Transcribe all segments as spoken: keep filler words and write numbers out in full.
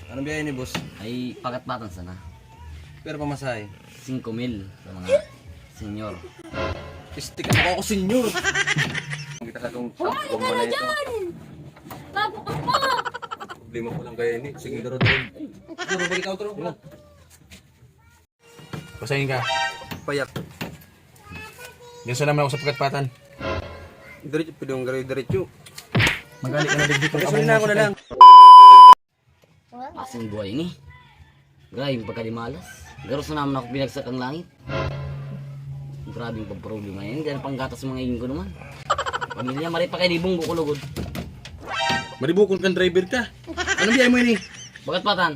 Anong biyahe ni boss? Ay, Pakatpatan sana. Pero pamasahe? Singko mil sa mga senior. Stick ako, ako senior. Ang kita ka itong Hoy, ka na dyan! Bago ka pa! Problema ko lang kaya ini. Sige, daro, daro. Daro, balik ako, daro. Pasahin ka. Payak. Diyan sa naman ako sa Pakatpatan. Diretso, pwede yung gari, diretso. Magali ka na digdi kung Gasolina ko na lang. Asing buhay ni. Grabe yung pagkadimalas. Garo sa naman ako binagsak ang langit. Grabe yung pagproblema yan. Diyan panggatas mga ingin ko naman. Pamilya, mari pa kayo di bunggo ko lugod. Maribukon kang driver ka. Anong biyahe mo ini? Pakatpatan.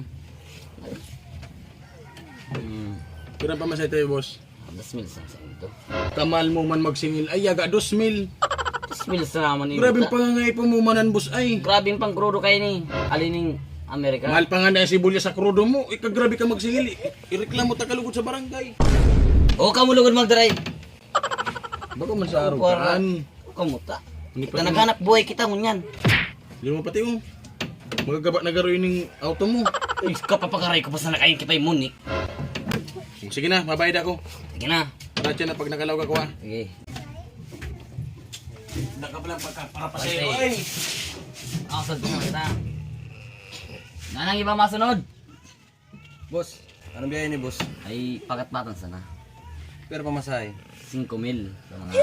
Hmm. Pirang pamasahe tayo, boss? Dos mil sa sa ito. Kamal mo man magsingil. Ay, yaga, dos mil. Dos mil sa naman ni Grabe Buta. Pangangay pa mo manan, boss, ay. Grabe yung pangkrudo kayo ni Alining Amerika. Mahal pa nga na yung sibuyas sa krudo mo. Ikaw, grabe ka magsingil. I-, ireklamo ta kalugod sa barangay. O, kamulugod magdaray. Bako man sa Kuwara. Arugaan. Kamuta. Hindi pa Kita yun. Naghanap buhay kita ngunyan. Di mo pati, oh. Magagaba na garo ining auto mo. Uy, kapapakaray ko pa sana kayo kita yung munik. Sige na, mabayad ako. Sige na. Para siya na pag nagalaw ka, kuha. Sige. Nakapalang pagka-, para pa sa'yo, Pati. Ay! Ako sa gusto kita. Nanang iba masunod? Boss, anong biyahe ni boss? Ay, Pakatpatan sana. Pero pamasahe? Singko mil sa mga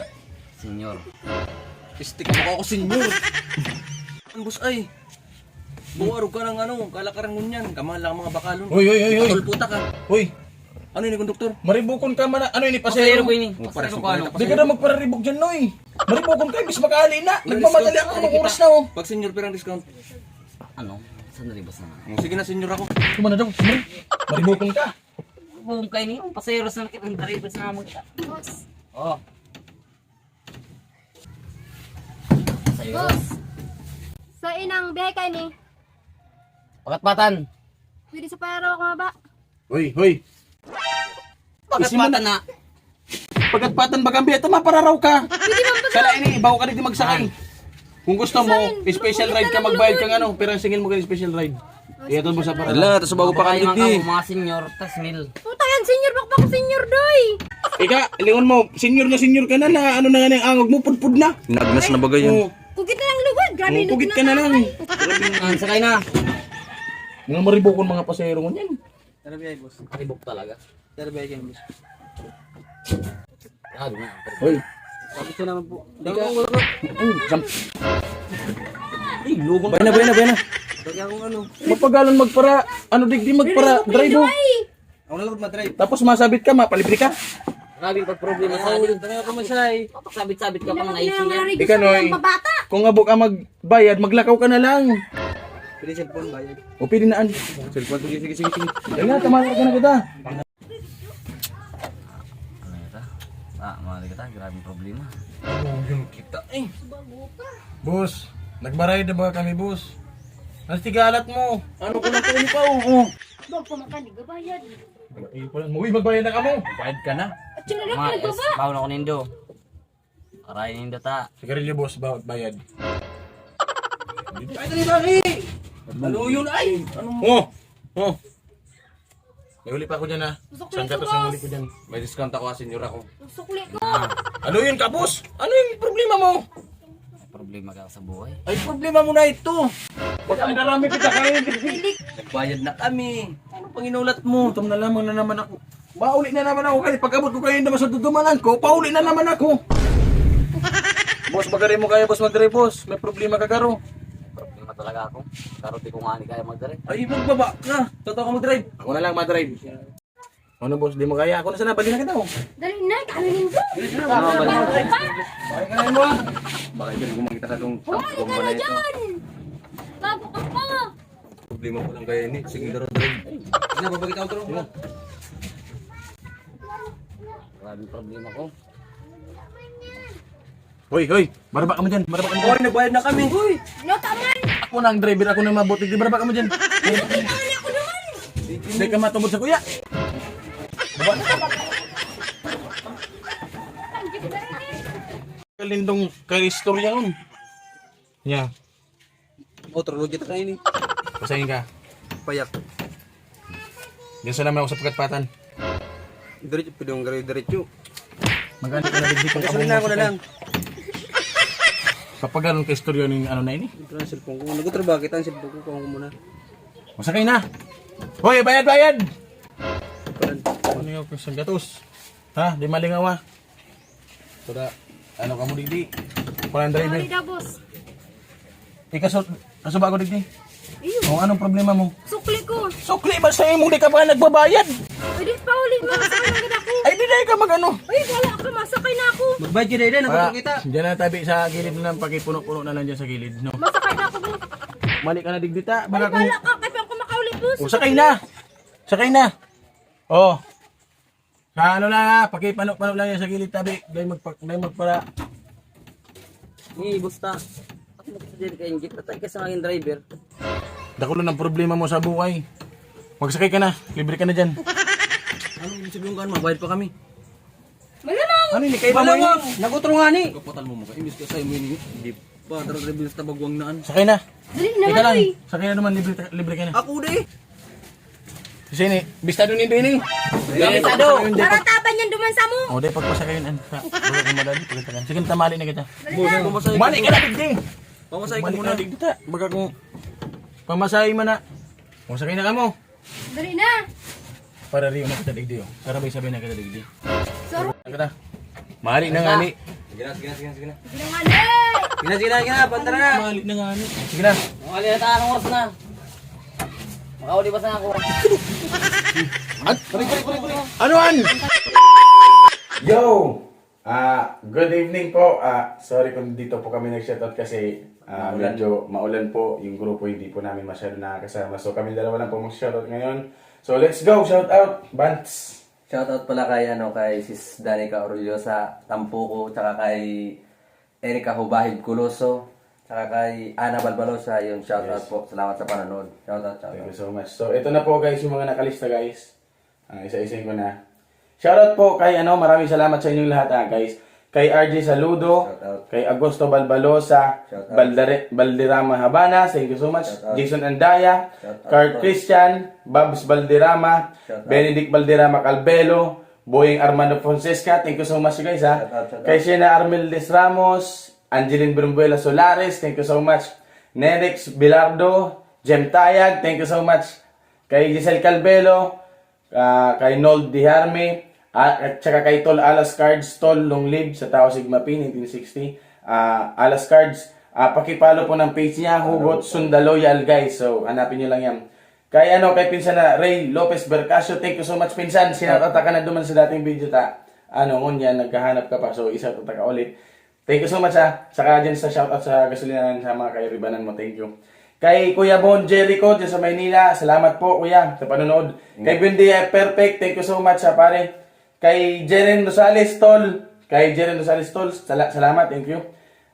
senior. Stick ako, ako senior. Ang boss ay. Buwarog ka ng ano, kalakaran ngunyan. Kamahal lang ang mga bakalon. Hoy, hoy, hoy, hoy. Tulputa ka. Hoy. Ano yun, konduktor? Maribukon ka man. Ano yun, Pasahero pasahero? Ko ini. Oh, Pasahero pares ko, ko ano? Di ka na magpararibog dyan, Noy. Maribukon ka, bis makaali na. May Nagmamadali discount ako, anong tayo oras kita. Na, oh. Pag senior, pirang discount? Ano? Sandali, boss na. Oh, sige na, senior ako. Sumana daw, sumana. Maribukon ka. Buong kayo niyo, pasahero sa nakita ng driver sa mga kita. Boss. Oh. Sa'yo. Boss. Sa inang biyahe kayo ni? Pakatpatan. Pwede sa payaraw ako nga ba? Hoy, hoy. Pakatpatan Isi mo na. Na. Pakatpatan ba, Gambi? Ito, mapararaw ka. Pwede man ba Kala sa- ini, bago ka dito magsakay. Ay. Kung gusto mo, Saan? Special Ano ride ka, ulit na magbayad kang naman? Ano, pirang singil mo ka ng special ride. Oh, Iya, tol, boss, special para ride. Ala, tas bago pa Baka kami yung digdi. Ako, mga senior, tas mil. Puta yan, senior, bakbak senior, doy! Ika, lingon mo, senior na senior ka na, na ano na nga yung angog mo, pudpud na. Nagnas na bagay yan. Oh. Kugit na lang lugod, grabe Oh, lugod kugit na ka na lang. Tayo. Ang sakay na. Mga maribukon, mga pasahero ngunyan. Tara, biyay, boss. Maribok talaga. Tara, biyay, boss. Grabe na. Hoy. Sabi ko naman po. Di ka- Dawang wala ka. Ay, jump. Ay, lugong Bay na, bay na, bay na. Lagi akong ano. Mapagalon magpara, ano, digdi magpara, Pero drive mo. Ako na lang mag-drive. Tapos masabit ka, mapalibre ka. Grabe yung pagproblema sa Ay, akin. Tara ako, masay. Pagsabit-sabit ka pang Hindi naman naisip yan. narinig Di ka, sa Noy. mga bata. Kung abo ka magbayad, maglakaw ka na lang. Pwede cellphone, bayad. O, pwede na, an. Cellphone, sige, sige, sige, sige. Yan na, tamahan ka na kita. Ano ito? Ah, mahal kita. Grabe yung problema. Oh, yun kita eh. Boss, nagbaray na ba kami, boss? Ang tigalat mo. Ano ko na po, pa, oh. Bag pa makanig, bayad. Ay, pala, uy, magbayad na kamo. Bayad ka na. At yun na lang, Ma, es, nagbaba. Baon ako nindo. Aray nindo ta. Sigarilyo, boss, ba-, bayad. Ay, dali, dali. Ano yun, ay? Ano mo? Oh, oh. May huli pa ako dyan, ha. Gusto ko Saan yung ka to sa subos. Huli ko dyan? May discount ako, ha, senior ako. Sukli ko. Ah, Ano yun, kapos? Ano yung problema mo? Problema ka sa buhay. Ay, problema mo na ito. Baka ang darami kita kayo. Hindi. Nagbayad na kami. Ano pang inulat mo? Gutom na lamang na naman ako. Mauli na naman ako kayo. Pag-abot ko kayo naman sa dudumanan ko, pauli na naman ako. Boss, magari mo kaya, boss, magari, boss. May problema ka, Garo. Problema talaga ako. Pero di ko nga ni kaya magdari. Ay, magbaba ka. Totoo ka mag-drive. Ako na lang mag-drive. Ano, boss? Di mo kaya? Ako na sana, bali na kita, oh. Dali na, kami nindo. Bilis na, Ah, bali na. Balik ka. Balik ka na mo, ah. Baka hindi ko makita sa tong Hoy, tong ka na balay ito. Dyan! Bago ka pa! Problema ko lang kaya ini. Sige, daro, daro. Sige na, babalik ako, daro. Sige na. Grabe yung problema ko. Hoy, hoy! Maraba ka mo dyan! Maraba ka mo dyan! Hoy, nagbayad na kami! Hoy! No, taman! Ako na ang driver, ako na mabuti. Di maraba ka mo dyan! Ay, ako naman! Hindi ka matubod sa kuya! Kalindong kaistorya yun. Yeah. Otro, lugit ka ini. Pasahin ka. Payak. Diyan sa naman ako sa pagkatpatan. Diretso, pwede kong garo diretso. Magkano ka na digdi kung Gasolina ko na lang. Kapaganon ka istorya ng ano na ini? Ito na ang cellphone ko. Nagtatrabaho kita ang cellphone ko. Kuha ko muna. Masakay na. Hoy, bayad, bayad! Palan. Ano yung kusang gatos? Ha? Di malingaw ah. Ito na. Ano ka mo digdi? Kulang driver. Sorry daw, boss. Ikaso, kaso ba ako digdi? Iyo. O anong problema mo? Sukli ko. Sukli ba sa imong di ka pa nagbabayad? Pwede pa uli mo sa kanang ako. Ay di na ka magano. Ay, wala ka. Masakay na ako. Magbayad ka dahil na. Para, Nakapagkita. Diyan na tabi sa gilid na lang, pakipuno-puno na lang dyan sa gilid, no? Masakay na ako, boss. Mali ka na digdi ta. Ay, Baka kung... wala ka. Kaya pa ako makauli, boss. O, sakay na! Sakay na! Oh! Sa ano lang ha, pakipano-pano lang yan sa gilid tabi. Dahil, magpa, dahil magpara. Ni, basta. Ako magsasabi kay Injit. Patay ka sa mga driver. Dakulo ng problema mo sa buhay. Magsakay ka na. Libre ka na dyan. Ano ibig sabihin ko? Magbayad pa kami. Malamang. Ano ini? Kaiba mo ini? Nagutro nga ni. Kapatan mo mo ka. Imbis ka sa'yo mo ini. Di pa. Tara, driver sa tabagwang naan. Sakay na. Dali Ika naman, lang. uy. Sakay na naman. Libre, libre ka na. Ako di. Kasi ini, bistado nindo ini. Bistado. Hindi, Para pag, taban yan duman sa mo. O, di, pagpasakayin. An, sa, wala kang madali. Pagkatakan. Sige, tamali na kita. Dali na. Pamasahe ko Mali muna. ka na, digdi. Pamasahe ko Mali muna. ka na, digdi ta. Baga kung pamasahe man na. O, sakay na ka mo. Dali na. Para riyo na kita, digdi, oh. Para bay sabay na kita, digdi. Saro. Kita. Mali na nga ni. Sige na, sige na, sige na, sige na. Dali na nga, dali. Sige na, sige na, sige na. Pantara na. Mali na nga ni. Sige na. Mali na tayo. Anong oras na? Makauli pa sa ako. Ano an? Yo! Ah, good evening po. Ah, sorry kung dito po kami nag-shoutout kasi ah, Maulan. Medyo maulan po yung grupo, hindi po namin masyado nakakasama. So kami dalawa lang po mag-shoutout ngayon. So let's go, shoutout, Bants. Shoutout pala kay ano kay Sis Danica Orullosa Tampuco, tsaka kay Erica Hubahid Culoso, tsaka kay Ana Balbalosa, yun, shoutout Yes. Po. Salamat sa panonood. Shoutout, Thank shoutout. You so much. So ito na po guys yung mga nakalista guys. Ah, isa-isahin ko na. Shoutout po kay ano, maraming salamat sa inyong lahat ah, guys. Kay R J Saludo, Shoutout. Kay Augusto Balbalosa, Shoutout. Baldare, Balderrama Habana, thank you so much. Shoutout. Jason Andaya, Shoutout, Carl Shoutout. Christian, Babs Balderrama, Shoutout. Benedict Balderrama Calbelo, Boying Armando Fonseca, thank you so much guys ha. Shoutout, shoutout. Kay Shena Armeldes Ramos, Angeline Brumbuela Solares, thank you so much. Nerex Bilardo, Jem Tayag, thank you so much. Kay Giselle Calbelo, ah, kay Nold Diharme, ah, at saka kay Tol Alas Cards, Tol, long live sa Tao Sigma P, nineteen sixty. Ah, Alas Cards, ah, pakipalo po ng page niya, Hugot Sundaloyal, guys. So, hanapin nyo lang yan. Kay ano, kay pinsan na Ray Lopez Bercasio, thank you so much, pinsan. Sinatata ka na duman sa dating video ta. Ano, ngunyan, naghahanap ka pa. So, isa tataka ulit. Thank you so much ha. Saka dyan sa shoutout sa gasolinahan sa mga kairibanan mo. Thank you. Kay Kuya Bon Jericho dyan sa Maynila. Salamat po Kuya sa panonood. Kay Buendia Perfect. Thank you so much ha pare. Kay Jeren Rosales Tol. Kay Jeren Rosales Tol. Sala- salamat. Thank you.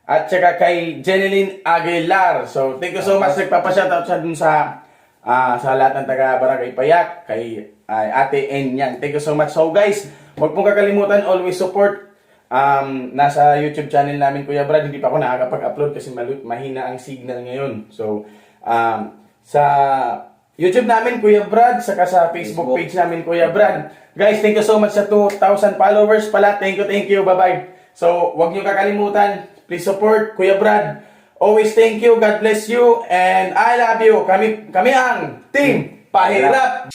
At saka kay Jeneline Aguilar. So thank you so much. Nagpapashoutout siya dun sa ah, sa lahat ng taga Barangay Payak, kay ay, Ate Enyang. Thank you so much. So guys, huwag pong kakalimutan, always support. Um, nasa YouTube channel namin, Kuya Brad, hindi pa ako nakakapag-upload kasi malu- mahina ang signal ngayon. So, um, sa YouTube namin, Kuya Brad, saka sa Facebook Facebook. Page namin, Kuya Brad. Guys, thank you so much sa two thousand followers pala. Thank you, thank you. Bye-bye. So, huwag niyo kakalimutan, please support Kuya Brad. Always thank you, God bless you, and I love you. Kami, kami ang Team Pahirap.